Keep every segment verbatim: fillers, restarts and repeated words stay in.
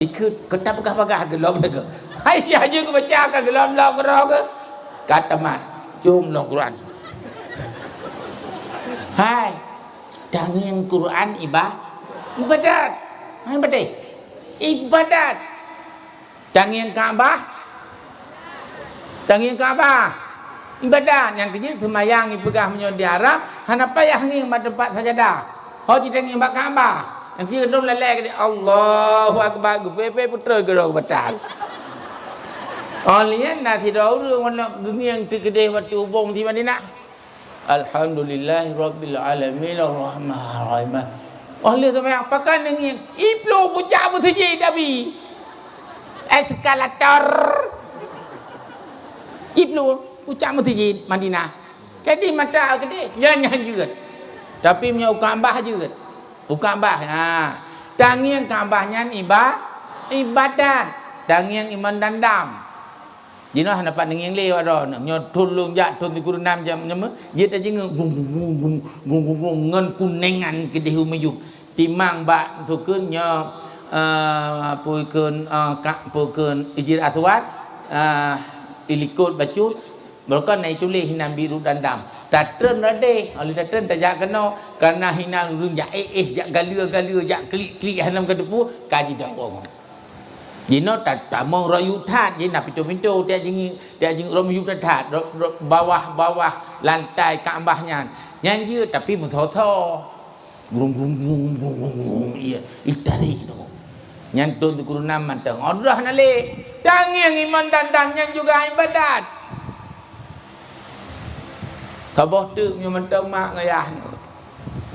Ikheun, keu tapeugah-peugah geulom lagèe. Hai, si Haji geubaca ka geulom-lom keudroe geuh. Ka tamat. Jom lom Quran. Hai. Tangieng Quran iba-, ibadat. Hai, beutôi. Ibadat. Tangieng Ka'bah. Tangieng Ka'bah. Ibadat. Nyang keujeuet seumayang ipeugah meunyoe di Arab, hana payah ngieng bak teumpat sajadah. Ho jitangieng bak Ka'bah. Nyang keujeuet dong lalè keudéh, Allahu Akbar, geupeu-peu putroe keudroe geubatal. Oh, lheueh nyan na sidroe ureueng walok geungieng teuk keudéh bak ubông di Madinah. Alhamdulillahirabbil alamin, arrahmanirrahim. Oh, lheueh seumayang, pakon neungieng? Iplueng pucak meuseujid Nabi. Eskalator. Iplueng pucak meuseujid Madinah. Jadi mata keudéh, nyan, nyan jeuet. Tapi meunyoe u Ka'bah jeuet. U Ka'bah, ha. Tangieng Ka'bah nyan iba-, ibadat. Tangieng iman dandam. Jinoe hana pat neungieng lé awak droe. Nyoe thon lôn jak, thon sikureueng nam jam enam, jeuet tajeungeuk gung, gung, gung, gung, gung, gung, gung, ngon kunéngan keudéh u miyueb. Timang bak, peue kheun nyoe, eh, peue kheun, eh, ka, peue kheun Hajar Aswad, eh, ilikot bacut, barokon na ituléh hinan biru dandam. Tatreun radeh, oleh tatreun tajak keunoe, kareuna hinan ureueng jak éh-éh, jak galeue-galeue, jak klik-klik, hana meukeuteupeue, ka jidong. Jinoe ta-, tamong rot yub that, jih na pintoe-pintoe, tiep jingieng, tiep jingieng rot yub that, rot, rot bawah-bawah lantai Ka'bah nyan. Nyan jeuet, tapi meusoe-soe. Grung, grung, grung, grung, grung, grung, iya, itarék tu. Nyan thon sikureueng nam mantong. Oh, droe hana lé. Tangieng iman dandam nyan juga ibadat. Saboh teuk nyoe mantong mak ngon yah nyoe.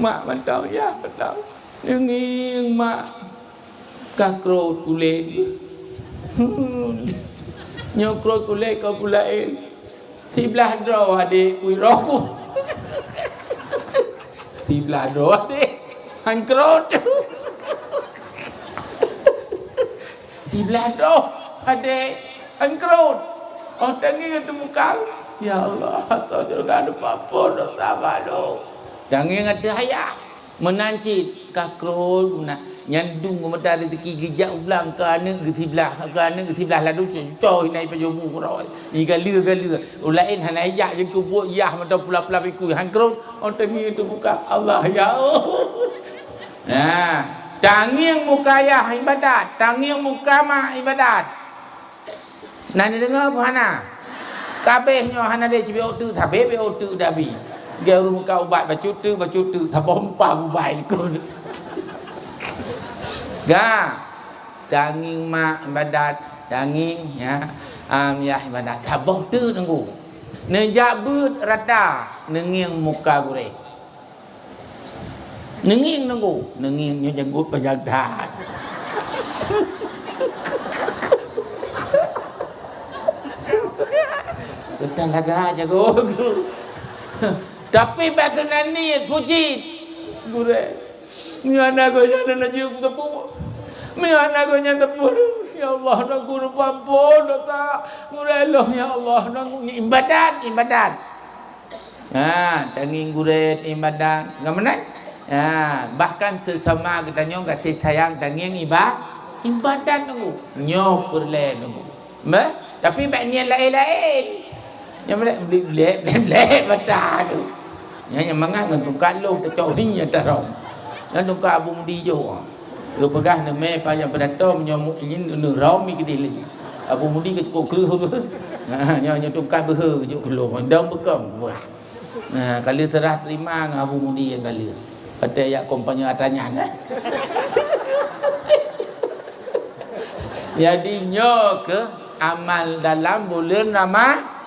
Mak mantong, yah mantong. Neungieng mak. Ka krot kulét. Nyoe krot kulét ka peue laén. Siblah droe adék, kui roh ku. Siblah droe adék. Han krot. Siblah droe adék. Han krot. Oh, tangieng ateueh muka. Ya Allah, soe jeuet ka lupa pun dosa balu. Tangieng ateueh ayah. Meunan cit, ka krot geuh meunan. Nyan dum geumeudari teuki geujak u blang keu aneuk geusiblah, keu aneuk geusiblah ladôm cucoe hina ipajoh bu keudroe. Igaleue-galeue. Ureueng laén hana ijak jeuet keu buet yah mantong pula-pula bikui. Han krot, oh, tangieng teubuka. Allah, ya Allah. Nah, tangieng muka yah ibadat, tangieng muka mak ibadat. Na neudeungoe peue hana? Kabéh nyoe hana lé sibiôh teuk, sabé biôh teuk Nabi. Geu ureueng muka ubat bacut teuk, bacut teuk, saboh empa bubai likot. Ga, tangieng mak ibadat, tangieng, ya, am, yah ibadat. Saboh teuk teungku. Neujak beuet rata, neungieng muka gurée. Neungieng teungku, neungieng nyoe janggut panjang that. Geutanyoe lagak jago. Tapi bak keunan niet puji. Gurée. Meunyoe hana gobnyan hana jeuet teupeu. Meunyoe hana gobnyan teupeu. Ya Allah, dan guru pampun dosa. Gurée lôn, ya Allah, dan ibadat, ibadat. Ha, tangieng gurée ibadat. Ngon meunan? Ha, bahkan seusama geutanyoe gaséh sayang tangieng iba-, ibadat teungku. Nyoe peureulée teungku. Bah, tapi bak niet laén-laén. Nyang blek-blek, blek-blek mata tu. Nyang, nyang mangat ngon tungkat lôn teucok hi nyang tarông. Nyan tungkat Abu Mudi jok. Geupeugah neumé pajan peudatong meunyoe mukmin neurhom i keudilih. Abu Mudi keu cukôp kreueh tu. Ha, nyoe, nyoe tungkat beuhe jok keu lôn. Dong beukong. Wah. Ha, ka lheueh seurah terima ngon Abu Mudi nyang ka lheueh. Watée jak kompanye atra nyan. Jadi nyoe keuh amal dalam buleuen Rama-,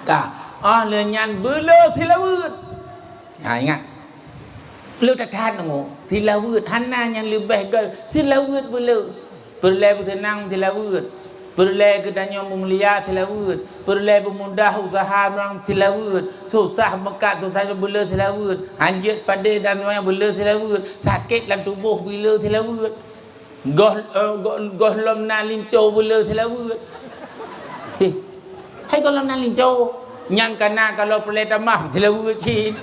ka. Oh lheueh nyan beuleu silaweuet. Ha, ingat. Lheueh that-that nyoe, silaweuet hana nyang leubeh göt silaweuet beuleu. Peureulée beuseunang silaweuet. Peureulée geutanyoe meumulia silaweuet. Peureulée beumudah useuha ureueng silaweuet. Susah meukat susah beuleu silaweuet. Hanjeuet padé dan semuanya beuleu silaweuet. Sakét lam tuboh beuleu silaweuet. Goh, eh, goh, gohlom na linto beuleu silaweuet. Heh. Hai gohlom na linto. Nyang kana kalau peureulée tamah silaweuet cit.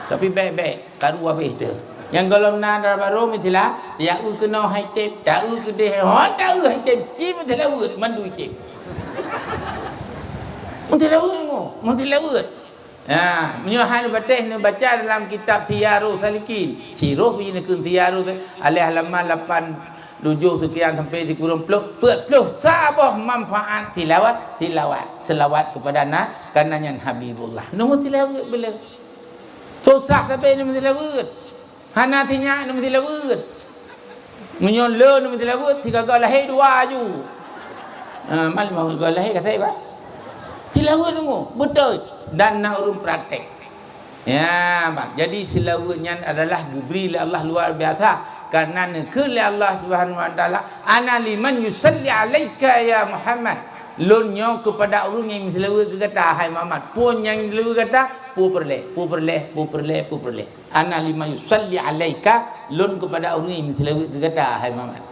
Tapi bék-bék, karu habéh teuh. Nyang gohlom na dara barô meusilah, ya eu keunoe hai teb, ta eu keudeh, ho ta eu hai teb, ci meusilaweuet mandum teb. Meusilaweuet ngo, meusilaweuet. Ha, meunyoe hana patéh neubaca dalam kitab Siyarus Salikin, siroh biji neukheun Siyarus, aleh halaman lapan tujoh sekian sampai sikureueng ploh, peuet ploh saboh manfaat tilawat, tilawat, selawat kepada na, karena nyan Habibullah. Neusilaweuet bela. Susah sabe neusilaweuet. Hana sinyak neusilaweuet. Meunyoe le neusilaweuet, sigaga lahé dua aju. Ha, malam sigaga lahé kasai, bah. Silaweuet nunggu, beutôi. Dan na ureuëng praktek. Ya, bah. Jadi silaweuet nyan adalah geubri lé Allah luar biasa. Karena neukheun lé Allah Subhanahu wa Taala, "Ana liman yusalli alaika ya Muhammad." Lôn nyoe kepada ureuëng nyang silaweuet keu gata, hai Muhammad. Peue nyang silaweuet gata? Peue peureulée, peue peureulée, peue peureulée, peue peureulée. Ana liman yusalli alaika, lôn kepada ureuëng nyang silaweuet keu gata, hai Muhammad.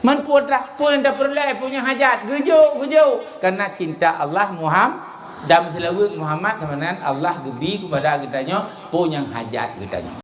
Man peue ta, peue nyang tapeureulée, peue nyang hajat, geujok, geujok. Karena cinta Allah Muhammad dan silaweuet Muhammad, sama dengan Allah geubri kepada geutanyoe peue nyang hajat geutanyoe.